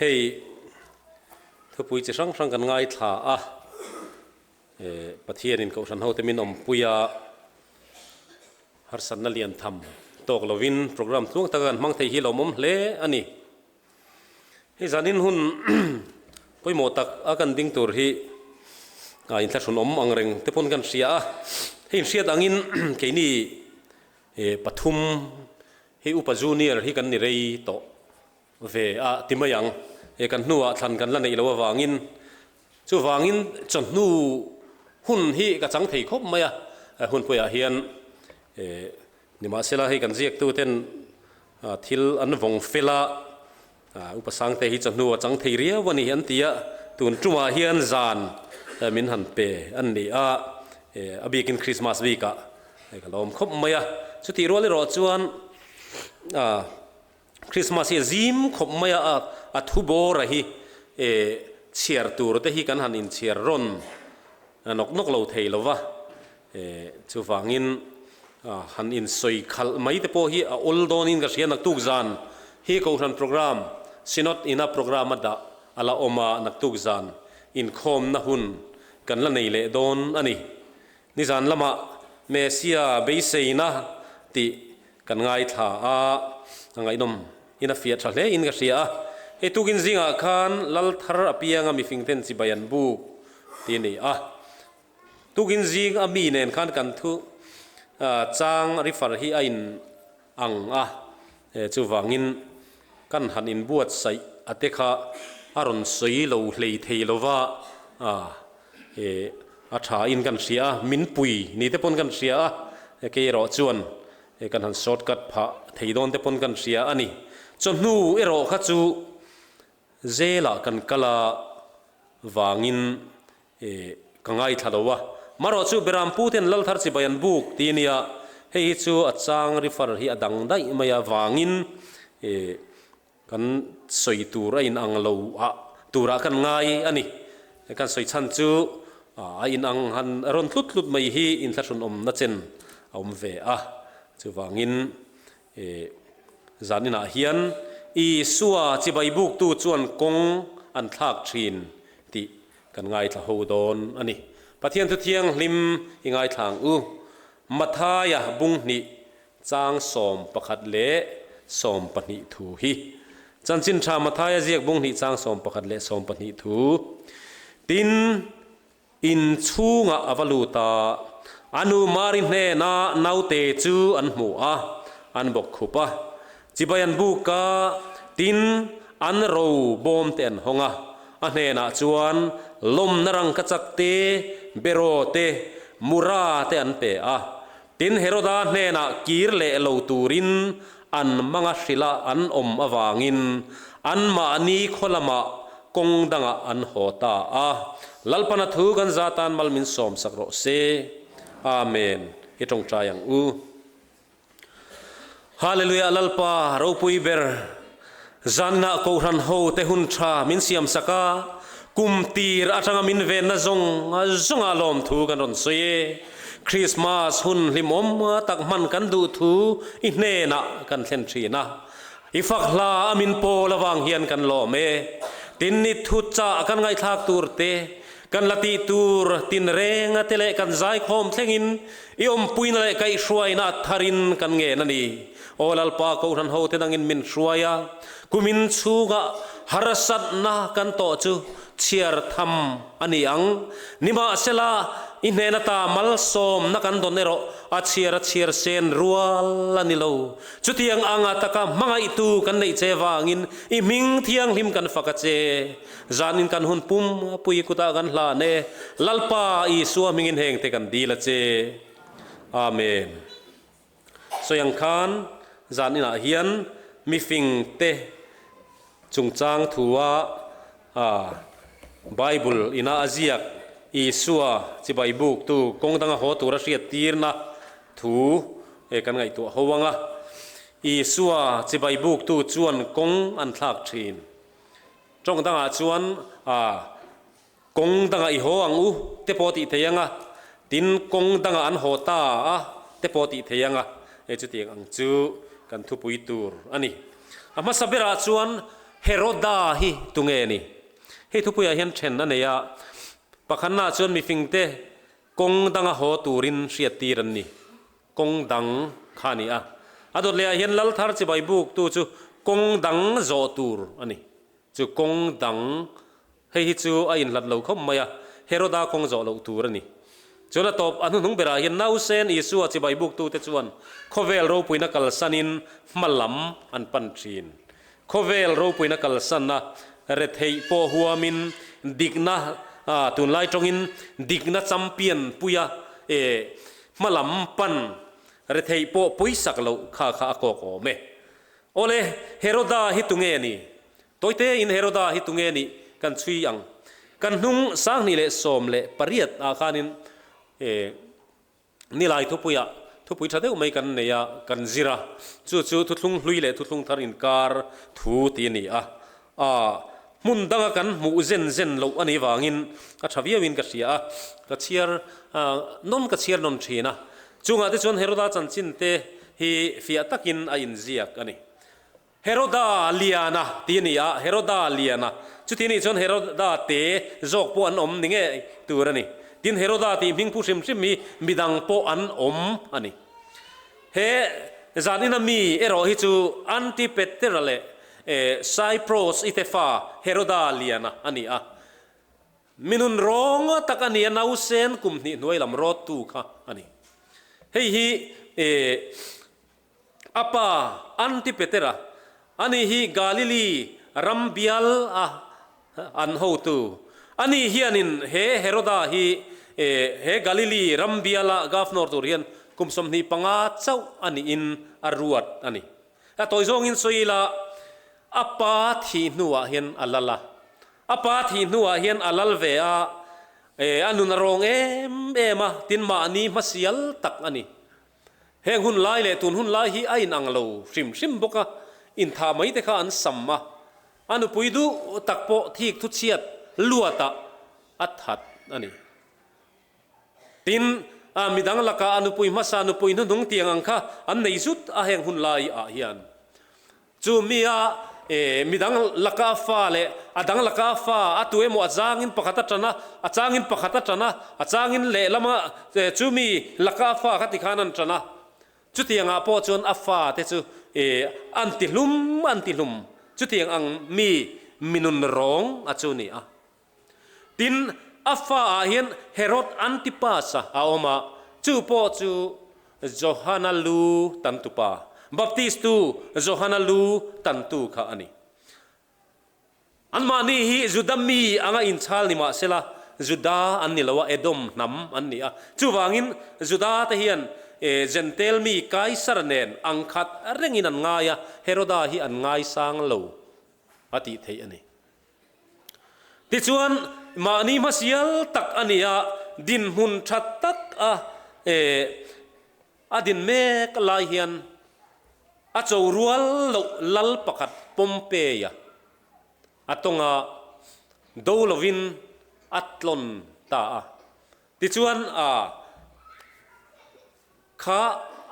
Hei thupui chi hrang hrang kan ngaithla a, Pathianin Kohhran hote min awmpui a, harsatna lian tham tawk lovin program tluang taka kan hmang thei hi lawmawm hle a ni. Hei zanin hun pawimawh tak a kan ding tur hi a inthlahrun awm ang reng te pawn kan hria a, hei inhriat angin keini pathum hi Upa Junior hi kan ni rei tawh ve a ti mai ang, he kan hnuah thlan kan la neih loh avangin chuvangin chawhnu hun hi ka chang thei khawp mai a, hunpuiah hian nimahsela hei kan ziaktu ten Thil an vawng fel a, Upa Sangte hi chawhnu a chang thei riau a ni an ti a, tun tumah hian zan min han pe an ni a, a bikin Christmas week-ah ka lawm khawp mai a, chutih rual erawh chuan Christmas hi a zim khawp mai a, a thu bawra hi chhiar tur te hi kan han inchhiar rawn nawk nawk lo thei lo va. Chuvangin han insawi khalh mai te pawh hi a awl dawnin ka hria naktuk zan hi Kohhran program Synod ina program a dah a la awm a, naktuk zan inkhawmna hun kan la nei leh dawn a ni. Nizan lamah Messia beiseina tih kan ngaithla a, a ngaihnawm in a fiah tha hle in ka hria a. Hei tukin zingah khan Lal thar apianga mifingten chibai an buk tih a ni a. Tukin zing a mi nen khan kan thu chang refer hi a in ang a, chuvangin kan han inbuatsaih a te kha a rawn sawi lo hlei thei lo va, a tha in kan hria a, min pui ni te pawn kan hria a, kei erawh chuan kan han shortcut phah thei dawn te pawn kan hria a ni. Chawhnu erawh kha chu Zelah kan kal a vangin E, ka ngaithla lo a. Marawh chu Beram pu ten Lalthar chibai an buk ti ania, hei hi chu a chang refer hi a dang daih mai a vangin e, kan sawi tur a inang lo a turah kan ngai a ni. Kan sawi chhan chu a inang han rawn tlut tlut mai hi inthlahrun awmna chen a awm ve a, chuvangin e, zaninah hian Isua chibai buktu chuan kawng an thlak thin tih Kan ngaithla ho dawn a ni. Pathian thu thianghlim i ngaithla ang u. Mathaia bung hnih chang 11 leh 12 thu hi. Chanchin tha Mathaia ziak bung hnih chang 11 leh 12 thu. Tin, in chhungah a va lut a, a nu Mari hnena naute chu an hmu a, an bawk khup a. Chibai an buk a, tin, an ro bawm te an hawng a, a hnenah chuan lawmna rangkachak te, beraw te, mura te an pe a. Tin, Heroda hnenah kir leh lo turin an manga hrilha an awm avangin anmahni khaw lamah kawng dangah an haw ta a. Lalpana thu kan za tan mal min sawmsak rawh se. Amen. I tawngtai ang u. Hallelujah Lalpa ropui ber zanna kohhran ho te hun tha min siam sak a, kum tir atanga min venna zawng zawnga lawmthu kan rawn sawi e. Christmas hun hlimawm tak hman kan duh thu i hnenah kan thlen thin a, i fak hla a min pawl avang hian kan lawm e. Tin ni thu chah kan ngaihthlak tur te Kan la tih tur tinreng te leh kan zaikhawm thlengin i awmpuina leh kaihhruaina a tharin kan ngen a ni. Aw Lalpa Kohhran hote nangin min hruai a, kumin chhungah harsatna kan tawh chu chhiar tham a ni ang. Nimahsela, i hnen ata malsawmna kan dawn erawh a chhiar a chhiar sen rual a ni lo. Chutiang anga taka hmangaihtu kan neih che vangin i hming thianghlim kan fak a che. Zanin kan hun pum pui kutah kan hlan e, Lalpa Isua hmingin hengte kan dil a che. Amen. Sawi ang khan zaninah hian mifingte chungchang thua Bible ina a ziak Isua chibai buktu kawng danga haw tura hriattirna thu kan ngaihtuah ho ang a. Isua chibai buktu chuan kawng an thlak thin. Tawng dangah chuan a kawng dangah i haw ang u te pawh tih thei ang a, tin kawng dangah an haw ta a te pawh tih thei ang a, hei chutiang ang chu kan thupui tur a ni. A hmasa berah chuan Heroda hi tunge ni? Hei thupuiah hian then a nei a, pakhatnaah chuan mifingte kawng danga haw turin hriattir an ni. Kawng dang kha a ni a. A dawt lehah hian lal thar chibai buktu chu kawng dang zawh tur a ni. Chu kawng dang, hei hi chu a inhlat lo khawp mai a, Heroda kawng zawh loh tur a ni. Chuan a tawp a hnuhnung berah hian nausen Isua chibai buktute chuan khawvel ropuina kalsanin hma lam an pan thin. Khawvel ropuina kalsanna retheih pawh huamin dikna, tunlai tawngin dikna champion puia hma lam pan retheih pawh pawisak loh kha kha a kawk awm e. Awle, Heroda hi tunge ni? Tawite in Heroda hi tunge nih kan chhui ang. Kan hnung 2018 ah khanin nilai thupuiah thupui tha deuh mai kan nei a, kan zir a. Chu chu thuthlung hlui leh thuthlung thar inkar thu tih a ni a. A hmun danga kan hmuh zen zen loh a nih vangin a tha viauin ka hria a, ka chhiar nawn ka chhiar nawn thin a. Chungah te chuan Heroda chanchin te hi fiah takin a inziak a ni. Heroda Liana tih a ni a, Heroda Liana. Chuti nih chuan Heroda te zawk pawh an awm ni ngei tur a ni. Tin, Heroda tih hming phu hrim hrim hi midang pawh an awm a ni. He zan ina mi erawh hi chu Antipetera leh Cyprus i te fa Heroda Liana a ni a. Mi nun rawng tak a ni a, nausen kum hnih hnuai lam rawttu kha a ni. Hei hi a pa Antipetera a ni hi Galili ram bial a an hotu a ni hianin he Heroda hi he Galili ram biala governor tur hian kum 25 chauh a niin a ruat a ni. A tawi zawngin sawi ila a pa thih hnuah hian a lal a, a pa thih hnuah hian a lal ve a, a nun a rawng em em a, tin mahni hmasial tak a ni. Heng hun lai leh tun hun lai hi a inang lo hrim hrim bawk a, inthah mai te kha an sam a, a nupui duh tak pawh thik thu chhiat luatah a that a ni. Tin, a midang lakah a nupui hmasa nupui hnuhnung tiang ang kha an nei zut a heng hun lai ah hian. Chu mi a midang laka a fa leh a dang laka a fa a tu emaw a changin pakhat a tan a, a changin pakhat a tan a, a changin lehlama chu mi laka a fa kha tikhan an tan a. Chutiangah pawh chuan a fa te chu an ti hlum an ti hlum. Chutiang ang mi minun rawng a chu ni a. Tin, a fa ah hian Herod Antipas a awm a, chu pawh chu Johana lu tantupa, Baptistu Johana lu tantu kha a ni. Anmahni hi Juda mi anga inchhal ni mah sela, Juda an ni lo a, Edom hnam an ni a. Chuvangin Juda te hian Jentail mi Kaisar nen angkhat rengin an ngai a, Heroda hi an ngaisang lo a tih theih a ni. Tichuan, mahni hmasial tak a ni a, dinhmun tha tak a a din mek lai hian a cho rual loh lal pakhat Pompeia a tawnga do lovin a tlawn ta a. Tichuan, a Kha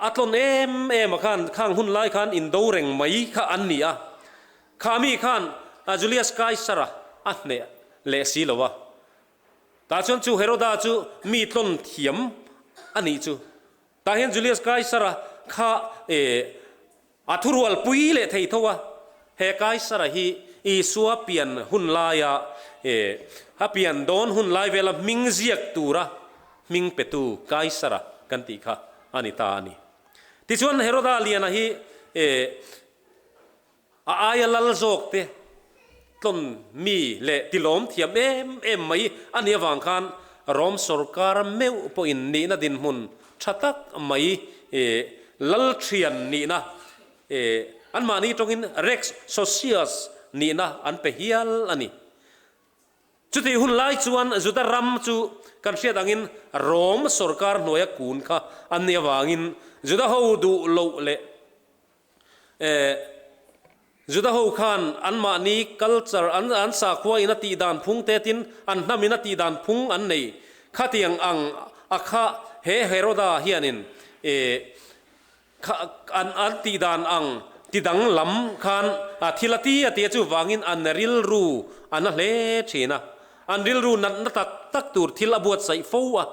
a tlawn em em a khan khang hun lai khan indo reng mai kha an ni a, kha mi khan Julius Kaisara a hneh leh si lo a. Tah chuan chu Heroda chu mi tlawn thiam a nih chu. Tah hian Julius Kaisara kha A thurual pui leh thei tho a, he Kaisara hi Isua pian hun laia a pian dawn hun lai vela hming ziak tura hming petu Kaisara kan tih kha a ni ta a ni. Tichuan Heroda Liana hi a aia lal zawk te tlawn mi leh tilawm thiam em em mai a nih avang khan Rom sorkar meuh pawhin nihna dinhmun tha tak mai lal thian nihna anmahni tawngin Rex Socius nihna an pe hial a ni. Chutih hun lai chuan Juda ram chu kan hriat angin Rom sorkar hnuaia kun kha an nih avangin Juda ho duh loh leh Juda ho khan anmahni culture, an an sakhua in a tih dan phung te tin an hnam in a tih dan phung an nei. Khatiang ang a kha he Heroda hianin kha an an tih dan ang Tidanglam khan thil a ti a ti a, chuvangin an rilru a na hle thin a. An rilru natna tak tak tur thil a buatsaih fo a.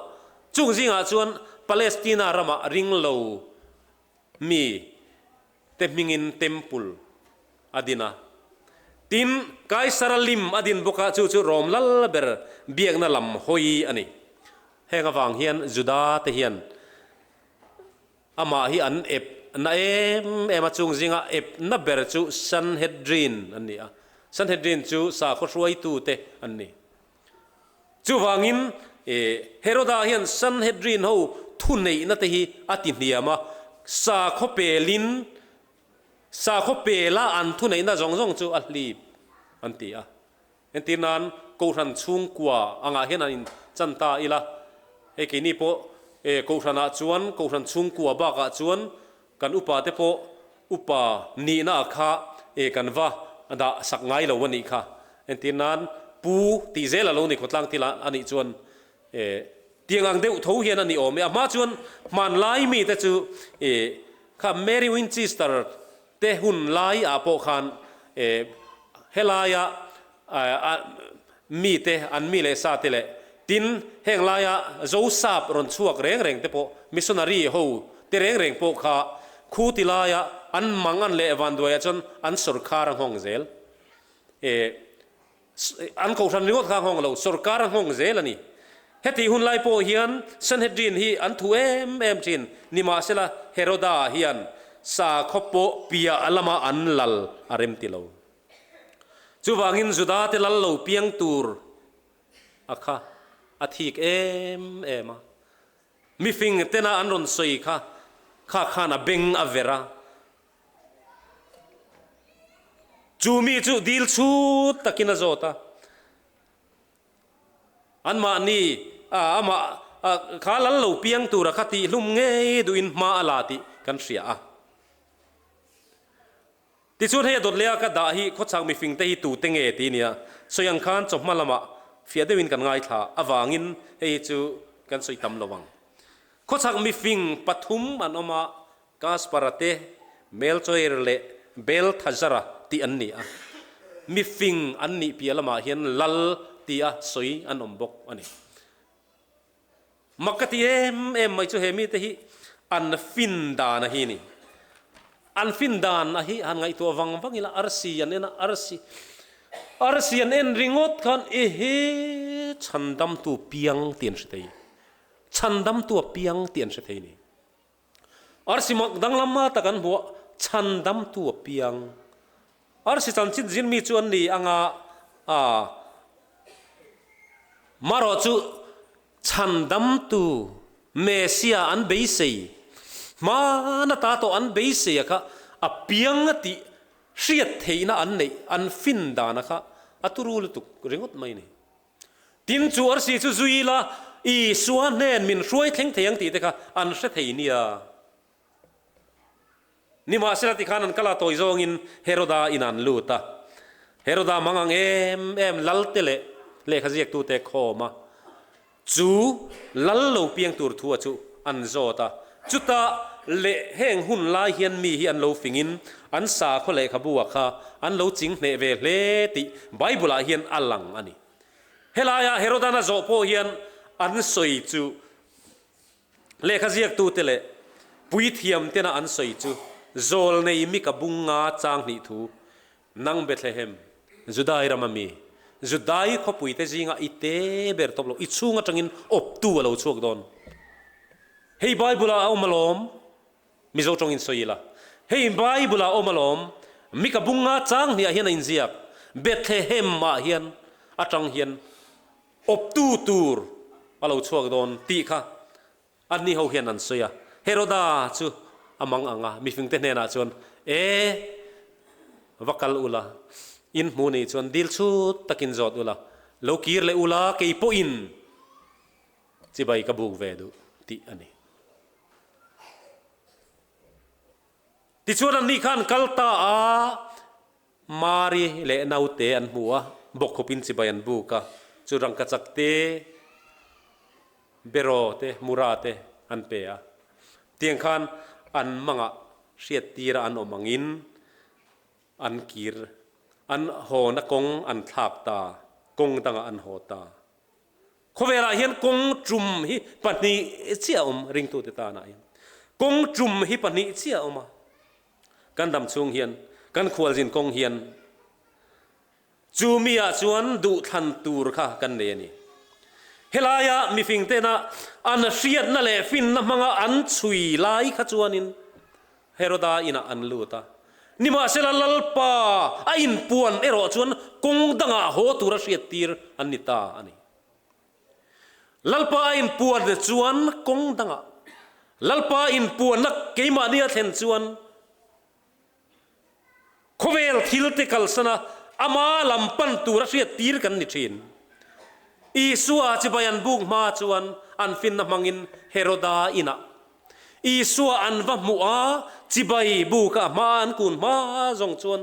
Chung zingah chuan Palestina ramah ringlo mi te hmingin temple a din a. Tin, Kaisara lim a din bawk a, chu chu Rom lal ber biakna lam hawi a ni. Heng avang hian Juda te hian Amah hi an ep na em em a, chung zinga ep na ber chu Sanhedrin an ni a. Sanhedrin chu sakhaw hruaitute an ni. Chuvangin Heroda hian Sanhedrin ho thuneihna te hi a ti hniam a, sakhaw pelin sakhaw pela an thuneihna zawng zawng chu a hlip an ti a. Entir nan Kohhran chhungkua angah hian an inchan ta ila, hei keini pawh Kohhranah chuan Kohhran chhungkua bakah chuan kan upa te pawh upa nihna ah kha kan va dah sak ngai lo a nih kha. Entir nan Pu tih zel a lo ni khawtlang thil a nih chuan tiang ang deuh tho hian a ni awm e. A hma chuan hmanlai mite chu kha Mary Winchester Te hun lai ah pawh khan helaia mite an mi leh sa te leh tin heng laia Zosap rawn chhuak reng reng te pawh missionary ho te reng reng pawh kha khu ti laia an mang an leh vanduai ah chuan an sawrkhar a nghawng zel. An kohhran ringawt kha a nghawng lo, sorkar a nghawng zel a ni. Heti hun lai pawh hian Sanhedrin hi an thu em em thin, nimahsela Heroda hian sakhaw pawh piah lama an lal a rem ti lo. Chuvangin Judate lal lo piang tur a kha a thik em em a. Mifing tena an rawn sawi kha kha khan a beng a ver a. Chu mi chu dil chhut takin a zawt a, anmahni amah kha lal lo piang tura kha tihhlum ngei duhin hma a la tih kan hria a. Tichuan hei a dawt leh a ka dah hi khawchhak mifingte hi tute nge ti nia sawi ang khan chawhma lamah fiah deuhin kan ngaithla avangin hei hi chu kan sawi tam lo ang. Khawchhak mifing pathum an awm a, Kaspara te, Melchoir leh Belthazara tih an ni a. Mi fing an nih piah lamah hian lal tia sawi an awm bawk a ni. Mak ka ti em em mai chu he mite hi an fin dan a hi ni. An fin dan a hi han ngaihtuah vang vang ila arsi an en a, arsi arsi an en ringawt khan ehe chhandamtu piang tih an hre thei. Chhandamtu a piang tih an hre thei ni. Arsi mak danglam tak an hmuh a, chhandamtu a piang. Arsi chanchin zirmi chu an ni anga a, marawh chu chhandamtu Messia an beisei, hmana ta tawh an beisei a kha a piang a tih hriat theihna an neih, an fin dan a kha a turu lutuk ringawt mai a ni. Tin, chu arsi chu zui ila, Isua hnen min hruai thleng thei ang tih te kha an hre thei nia. Nimahsela tikhan an kal a tawi zawngin Heroda in an lut a. Heroda mang ang em em lalte leh lehkha ziaktute khawm a, chu lal lo piang tur thu a chu an zawt a. Chutah leh heng hun lai hian mi hi an lo fingin an sakhaw lehkhabu ah kha an lo ching hneh ve hle tih Bible ah hian a lang a ni. Helaia Herodan a zawh pawh hian an sawi chu lehkha ziaktute leh puithiam tena an sawi chu Zawlnei Mika bunga chang hnih thu, Nang Bethlehem, Judai rama mi, Judai khawpuite zinga i te ber tawp lo, i chhung atangin awptu a lo chhuak dawn. Hei Bible ah a awm alawm, Mizo tawngin sawi ila. Hei Bible ah a awm alawm, Mika bunga chang hniah hian a inziak, Bethlehem ah hian atang hian awptu tur a lo chhuak dawn tih kha anni ho hian an sawi a. Heroda chu a mang ang a, mifingte hnenah chuan, E, va kal ula, in hmu nih chuan dil chhut takin zawt ula, lo kir leh ula, kei pawhin Chibai ka buk ve duh tih a ni. Tichuan anni khan kal ta a, Mari leh naute an hmu a, bawkkhawpin chibai an buk a, chu rangkachak te, beraw te, mura te an pe a. Tiang khan an mangah hriattira an awm angin. An kir, an hawna kawng an thlak ta, kawng dangah an haw ta. Khawvelah hian kawng tum hi pahnih chiah a awm ringtute tanah hian. Kawng tum hi pahnih chiah a awm a. Kan dam chhung hian, kan khualzin kawng hian chu miah chuan duhthlan tur kha kan nei a ni. Helaia mifing tena an hriatna leh finna hmanga an chhui lai kha chuanin Heroda inah an lut a. Nimahsela Lalpa a inpuan erawh chuan kawng dangah haw tura hriattir an ni ta a ni. Lalpa a inpuan chuan kawng dangah, Lalpa inpuanna keimahni a thlen chuan khawvel thilte kalsana ama lam pan tura hriattir kan ni thin. Isua chibai an buk hma chuan an finna hmangin Heroda inah Isua an va hmuh a, chibai buka a hma an kun hma zawng chuan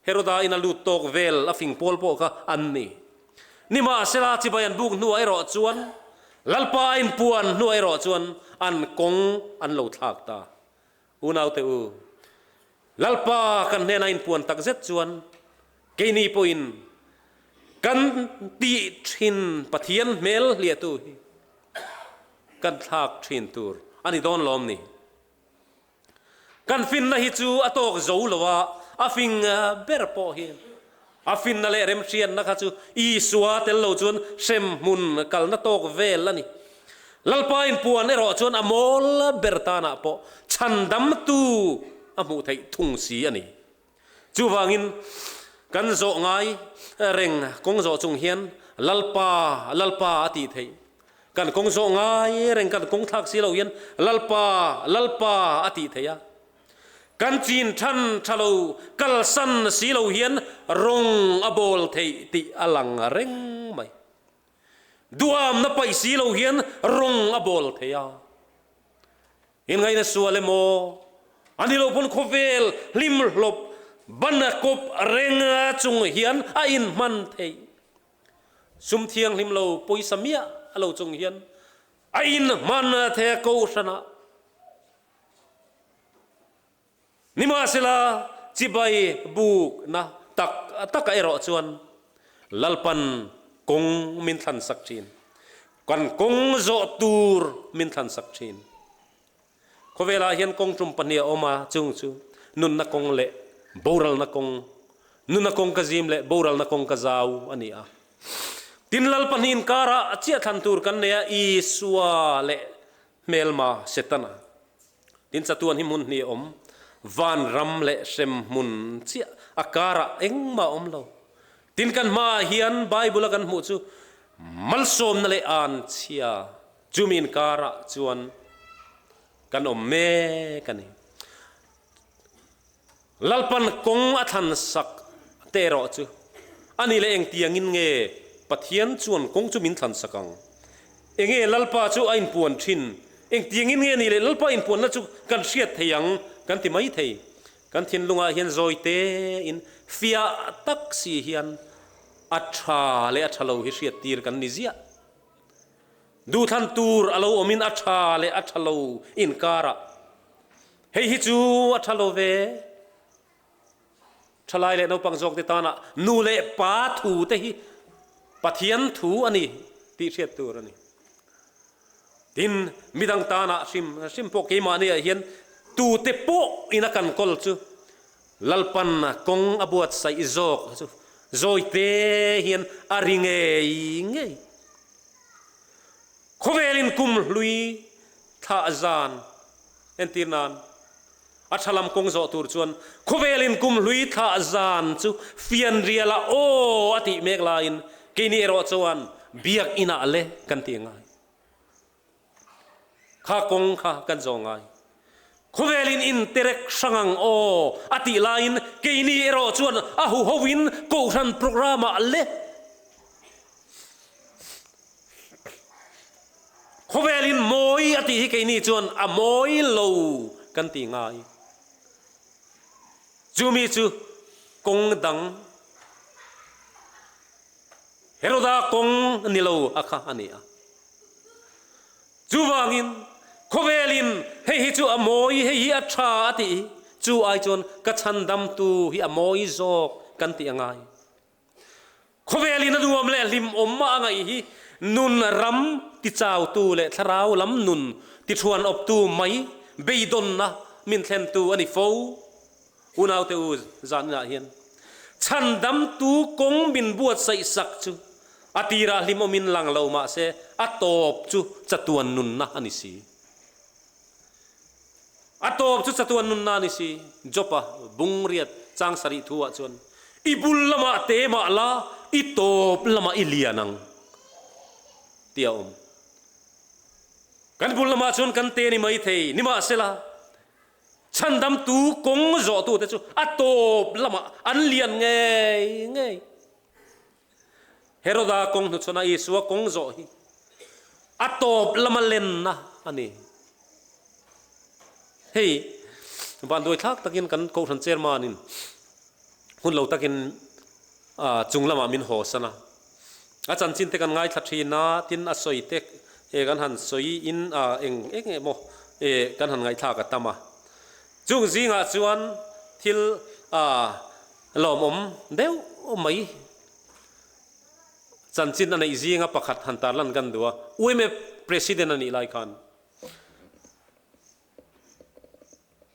Heroda in a lut tawk vel a fing pawl pawh kha an ni. Nimahsela chibai an buk hnuah erawh chuan Lalpa a inpuan hnuah erawh chuan an kawng an lo thlak ta. Unaute u, Lalpa kan hnena inpuan tak zet chuan keini pawhin kan tih thin Pathian hmel hliahtu hi kan thlak thin tur a ni dawn lawm ni? Kan finna hi chu a tawk zo lo a, a fing ber pawh hi a finna leh remhriatna kha chu Isua tel lo chuan hremhmun kalna tawk vel a ni. Lalpa inpuan erawh chuan a mawl ber tanah pawh chhandamtu a hmuh theih thung si a ni. Chuvangin kan zawh ngai reng kawng zawh chung hian Lalpa, Lalpa a tih theih. Kan kawng zawh ngai reng kan kawng thlak si lo hian Lalpa, Lalpa a tih theih a. Kan chin than tha lo kalsan si lo hian rawng a bawl theih tih a lang reng mai. Duamna paih si lo hian rawng a bawl theih a. Inngaihna sual emaw, a ni lo pawn khawvel hlim hlawp ban a kawp reng chung hian a inhman theih. Sum thianghlim lo pawisa miah lo chung hian a inhman thei a kohhranah. Nimahsela, chibai bukna tak takah erawh chuan Lalpan kawng min thlansak thin. Kan kawng zawh tur min thlansak thin. Khawvelah hian kawng tum pahnih a awm a, chung chu nunna kawng leh boralna kawng, nunna kawng ka zim leh boralna kawng ka zau a ni a. Tin, Lalpa hnih inkarah chiah thlan tur kan nei a, Isua leh hmelma Setana. Tin chatuan hi hmun hnih a awm, vanram leh hrem hmun chiah a karah engmah a awm lo. Tin kan hmaah hian Bible a kan hmuh chu malsawmna leh anchhia chumi inkarah chuan kan awm mek a ni. Lalpan kawng a thlan sak te erawh chu a ni leh engtiangin nge Pathian chuan kawng chu min thlan sak ang? Enge Lalpa chu a inpuan thin? Engtiangin nge ni leh Lalpa inpuanna chu kan hriat thei ang kan ti mai thei. Kan thinlungah hian zawi tein fiah tak si hian a tha leh a tha lo hi hriat tir kan ni ziah. Duhthlan tur a lo awmin a tha leh a tha lo inkarah Hei hi chu a tha lo ve. Thalai leh naupang zawkte tana nu leh pa thu te hi Pathian thu a ni tih hriat tur a ni. Tin, midang tana hrim hrim pawh keimahniah hian tute pawh ina kan kawl chu Lalpan kawng a buatsaih zawk chu zawite hian a ri ngei ngei. Khawvelin kum hlui thlah zan Entir nan, a tha lam kawng zawh tur chuan khawvelin kum hlui thlah zan chu fianrialah aw a tih mek laiin keini erawh chuan biakinah le kan ti ngai. Kha kawng kha kan zawh ngai. Khawvelin interek hrang ang aw a tih laiin keini erawh chuan a huhoin kohhran programme-ah le Khawvelin mawi a tih hi keini chuan a mawi lo kan ti ngai. Chumi chu kawng dang, Heroda kawng ni lo a kha a ni a. Chuvangin khawvelin hei hi chu a mawi, hei hi a tha a tih hi. Chu ai chuan ka chhandamtu hi a mawi zawk kan tih a ngai. Khawvelin a nuam leh hlimawm a ngaih hi nun ram tichautu leh thlarau lam nun tithuan awptu mai beidawnna min thlentu a ni fo. Unaute u, zaninah hian chhandamtu kawng min buatsaih sak chu a tirah hlimawmin lang lo mah se a tawp chu chatuan nunna a ni si. A tawp chu chatuan nunna a ni si. Job-a bung riat chang sarih thu ah chuan, I bul lamah te mah la, i tawp lamah i lian ang, tih a awm. Kan bul lamah chuan kan te ni mai thei, nimahsela, chhandamtu kawng zawhtute chu a tawp lamah an lian ngei ngei. Heroda kawng hnuchhawn a Isua kawng zawh hi a tawp lama lenna a ni. Hei vanduai thlak takin kan Kohhran Chairman in hun lo takin chung lamah min haw san a. A chanchin te kan ngaithla thin a, tin a sawi te kan han sawi in eng eng emaw kan han ngaihthlak a tam a. Chung zingah chuan thil Lawmawm deuh mai. Chanchin a neih zinga pakhat han tarlan kan duh a, UMF President a nih lai khan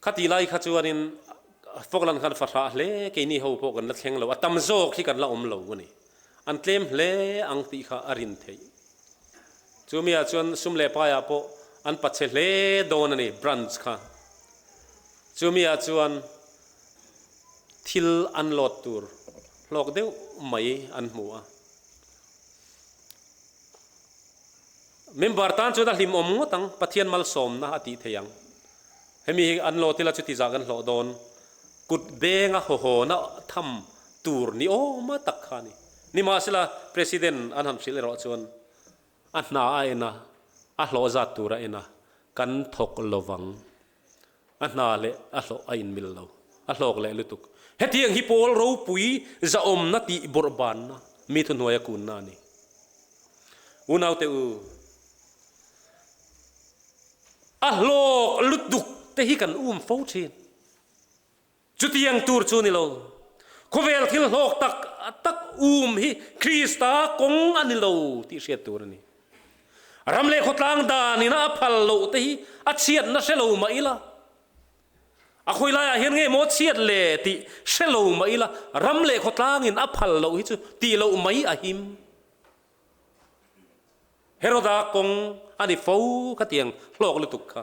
khati lai kha chuanin Falkland khan fahrah hle keini ho pawh kan la thleng lo, a tam zawk hi kan la awm lo a ni. An tlem hle ang tih kha a rin theih. Chumi ah chuan sum leh paiah pawh an pachhe hle dawn a ni branch kha. Chumi ah chuan Thil an lawt tur hlawk deuh mai an hmu a. Member tan chuan a hlimawm ngawt ang, Pathian malsawmna a tih thei ang. Hemi hi an lawt ila chuti zah kan hlawh dawn. Kut benga hawhawna tham tur ni awma tak kha a ni. Nimahsela President an han hrilh erawh chuan a hna a en a, a hlawh zat tur a en a, kan thawk lovang. A hna leh a hlawh a inmil lo, a hlawk leh lutuk. Hetiang hi pawl ropui zahawmna tih bawrh banna mi thuhnuaia kunna a ni. Unaute u, a hlawk lutuk te hi kan um fo thin. Chutiang tur chu ni lo. Khawvel thil hlawk tak tak um hi Krista kawng a ni lo tih hriat tur a ni. Ram leh khawtlang danin a phal loh te hi a chhiatna hre lo mah ila, a khawi laiah hian nge maw chhiat le tih hre lo mah ila, ram leh khawtlangin a phal loh hi chu tih loh mai a him. Heroda kawng a ni fo khatiang hlawk lutuk kha.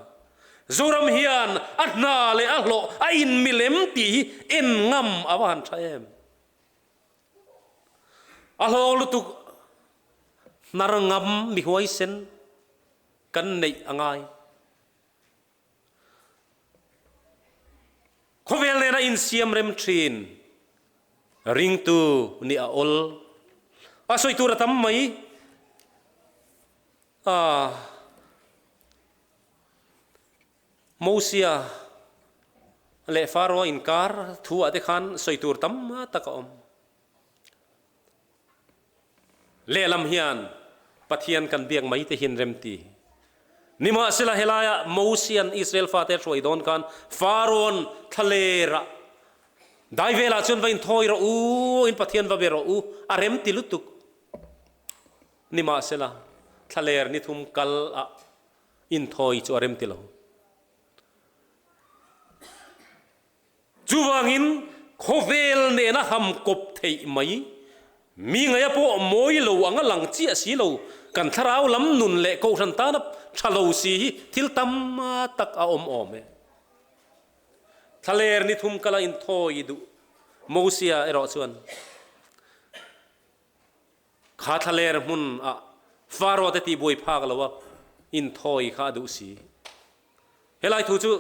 Zoram hian a hna leh a hlawh a inmilem tih hi en ngam a va han tha em. A hlawk lutuk hnar ngam mi huaisen kan neih a ngai. Khawvel nena insiam rem thin ringtu nih a awl. A sawi tur a tam mai. A Mosia leh Faroa inkar thu ah te khan sawi tur tam tak a awm. Lehlam hian Pathian kan biak mai te hian remti. Nimahsela helaia Mosian Israel fate a hruai dawn khan Farawn thlalerah dai velah chuan va inthawi rawh u, in Pathian va be rawh u, a remti lutuk. Nimahsela thlaler ni thum kal ah inthawi chu a remti lo. Chuvangin khawvel nena ham kawp theih mai, mi ngaia pawh mawi lo anga lang chiah si lo, kan thlarau lam nun leh kohhran tana tha lo si hi thil tam tak a awm awm e. Thlaler ni thum kala inthawi duh Mosia erawh chuan Kha thlaler hmun ah Faro te tihbuai phak lo a inthawi kha a duh si. Helai thu chu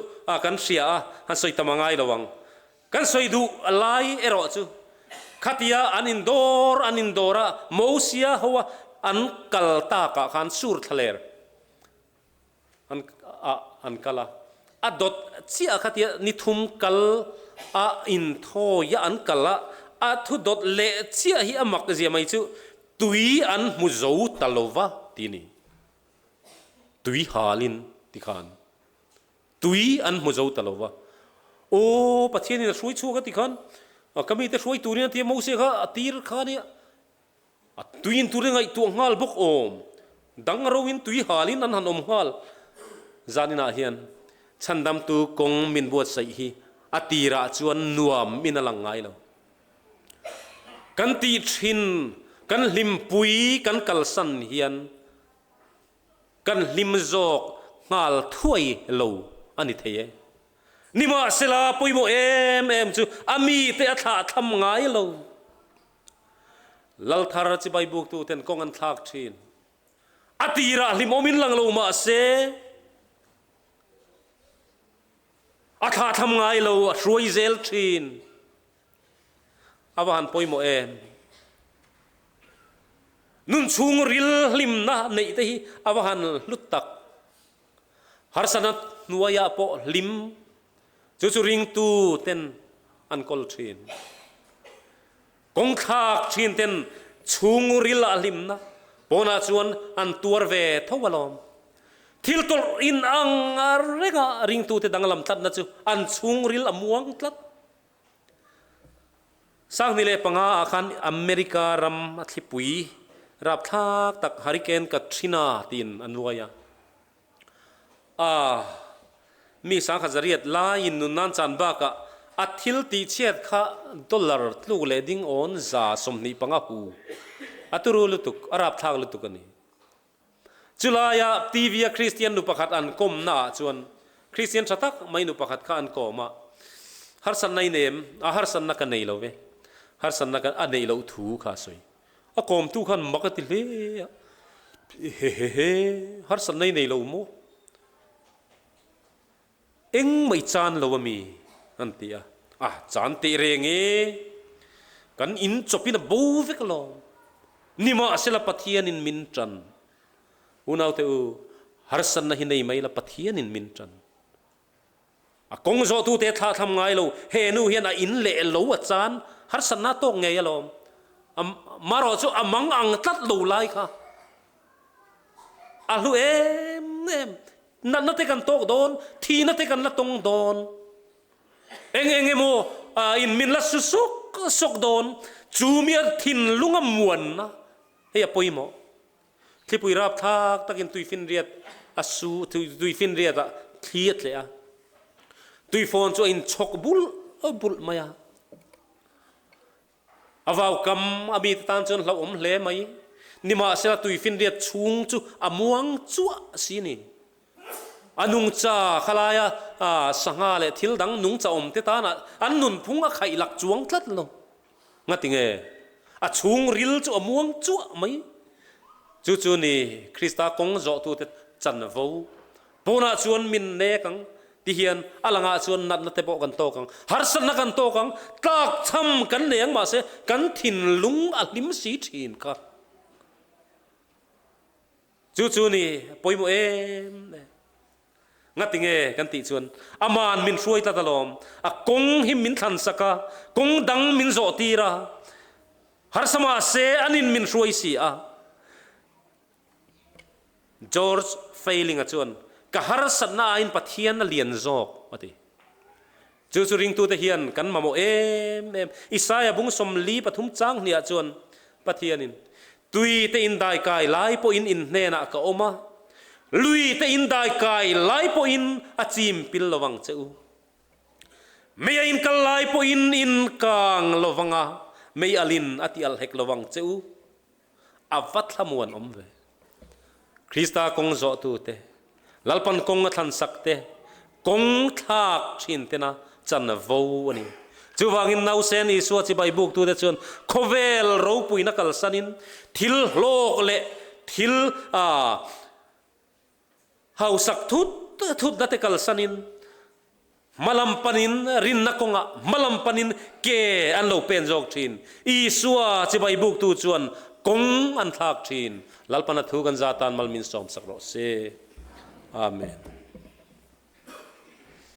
kan hria a, han sawi tam a ngai lo ang. Kan sawi duh lai erawh chu khatia an indawr an indawr a, Mosia ho a an kal tak ah khan sur thlaler an ah an kal a, a dawt chiah khatia ni thum kal a inthawi a an kal a, a thu dawt leh chiah hi a mak zia mai chu tui an hmu zo ta lo va ti a ni. Tui halin tikhan tui an hmu zo ta lo va. Aw, Pathianin a hruai chhuak a ti khan, ka mite hruai turin a ti a, Mose kha a tir kha nia. A tuiin turin ngaihtuah nghal bawk awm. Dang roin tui halin an han awm nghal. Zaninah hian chhandamtu kawng min buatsaih hi a tirah chuan nuam in a lang ngai lo. Kan tih thin, kan hlimpui kan kalsan hian kan hlim zawk nghal thuai lo a ni thei e. Nimahsela pawimawh em em chu a mite a thlahthlam ngai lo. Lalthar chibai buktu ten kawng an thlak thin. A tirah hlimawmin lang lo mah se, a thlahthlam ngai lo, a hruai zel thin. A va han pawimawh em? Nun chhung ril hlimna neih te hi a va han hlut tak. Harsatna hnuaiah pawh hlim chu chu ringtu ten an kawl thin. Kawngthlak thin ten chhung ril ah hlimna pawnah chuan an tuar ve tho alawm. Thil tawrh in ang renga ringtute danglam tlatna chu an chhung ril a muang tlat. 2005 ah khan America ram a thlipui rapthlak tak Hurricane Katrina tiin an ruai a. A mi 1800 laiin nun nan chan bakah a thil tihchhiat kha dollar tluk leh ding awn 25 hu a turu lutuk, a rapthlak lutuk a ni. Chulaia TV-a Kristian nu pakhat an kawmna ah chuan Kristian tha tak mai nu pakhat kha an kawm a, Harsatna i nei em? A, harsatna ka nei lo ve. Harsatna ka a neih loh thu kha a sawi. A kawmtu khan mak a ti hle a, Hehehe, harsatna i nei lo maw? Eng mai chan lo a mi? an ti a. A, chan teh reng e, kan in chawpin a bo vek alawm. Nimahsela Pathianin min tan. Unaute u, harsatna hi nei mai la Pathianin min tan. A kawng zawhtute thlah thlam ngai lo, he nu hian a in leh lo a chan, harsatna tawk ngei alawm. Marawh chu a mang ang tlat lo lai kha a hlu em em. Natna te kan tawk dawn, thihna te kan la tawng dawn. Eng eng emaw in min la su sawk sawk dawn. Chu mi a thinlung a muanna hei a pawimawh. Thlipui rapthlak takin tuifinriat a su, tuifinriat ah thli a tleh a. Tuifawn chu a inchhawk bulh bulh mai a. A vaukam a mite tan chuan hlauhawm hle mai. Nimahsela tuifinriat chhung chu a muang chuah si ni. A nungcha khalaia sangha leh thil dang nungcha awmte tana an nunphung a khaih lak chuang tlat lo. Ngatinge? A chhung ril chu a muang chuah mai. Chu chu ni Krista kawng zawhtute chanvo Pawnah chuan min nek ang ti hian a langah chuan natna te pawh kan tawk ang, harsatna kan tawk ang, tlakchham kan nei ang mahse kan thinlung a hlim si thin kha. Chu chu ni pawimawh em em. Ngati nge kan tih chuan aman min hruai tlat alawm, a kawng hi min thlan sak a, kawng dang min zawh tir a, harsa mahse anin min hruai si a. George Failing-a chuan, Ka harsatna aiin Pathian a lian zawk, a ti. Chu chu ringtute hian kan mamawh em em. Isaia bung 43 chang hniah chuan Pathianin, Tui te indai kai lai pawhin in hnenah ka awm a, lui te indai kai lai pawhin a chim pil lo vang che u. Mei a inkal lai pawhin in kang lo vang a, mei alin a ti alh hek lo vang che u. A va thlamuan awm ve. Krista kawng zawhtute, Lalpan kawng a thlansak te, kawng thlak thin tena chanvo a ni. Chuvangin nausen Isua chibai buktute chuan khawvel ropuina kalsanin thil hlawk leh thil Hausak thut thutna te kalsanin hmalam panin rinna kawngah hmalam panin ke an lo pen zawk thin. Isua chibai buktu chuan kawng an thlak thin. Lalpana thu kan za tan mal min sawmsak rawh se. Amen.